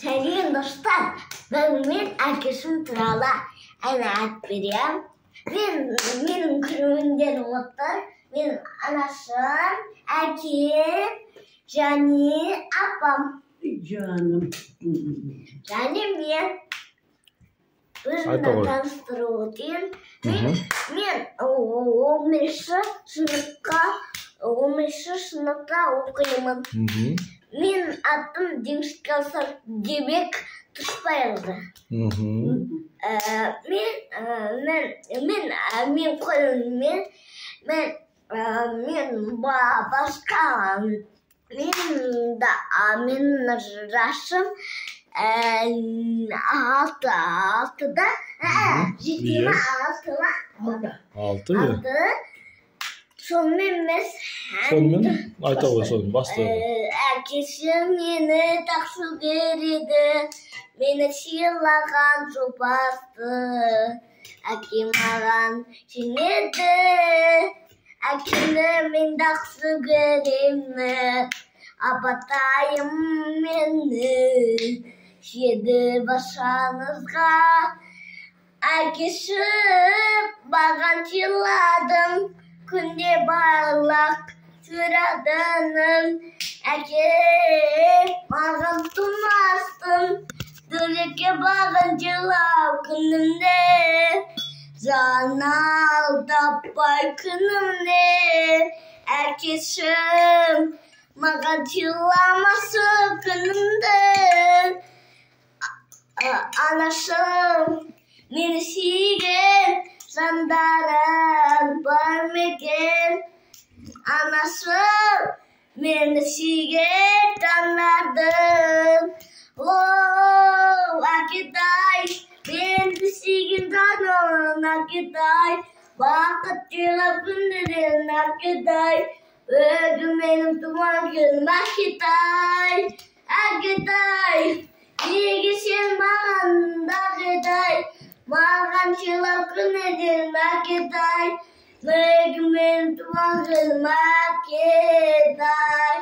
Сәлем, достар! Бүгін мен әкешім туралы ән айтып беремін. Менің көрермендерім отыр. Менің анашым, әкем және апам. Жаным. Және мен өзімді Айта ғой. Таныстырып өтейін. Мен 11-сыныпқа оқимын. Менің атым Жеңіскасар Дебек Тұспайұлы. Мен мен мен мен қолыммен мен мен басқа мен да менің жасым 6-да, 7 ма, 6 ма? 6, иә. 6. Сонымен біз Сонымен айта ғой, соны баста. Әкесі мені жақсы көреді, мені сыйлаған жұбасты. Әкем маған сенеді, әкемді мен жақсы көремін. Апатайым мені сүйеді баршаңызға. Әкеші маған сыйладың, күнде барлық сұрадының. Әке маған тумастың, дүлеке бағын жылау күнімде. Жанал таппай күнімде, әкешім маған сыйламасы күнімді. Анашым мені сүйген жандарың бар ма екен? Анашым мені сүйген жандардың. О, әкетай, мені сүйген жаның, әкетай, бақыт сыйлап күндерін, әкетай, бүгін менің туған күнім, әкетай, әкетай, неге сен маған, әкетай, маған сыйлап күндерін, әкетай, бүгін менің туған күнім, әкетай.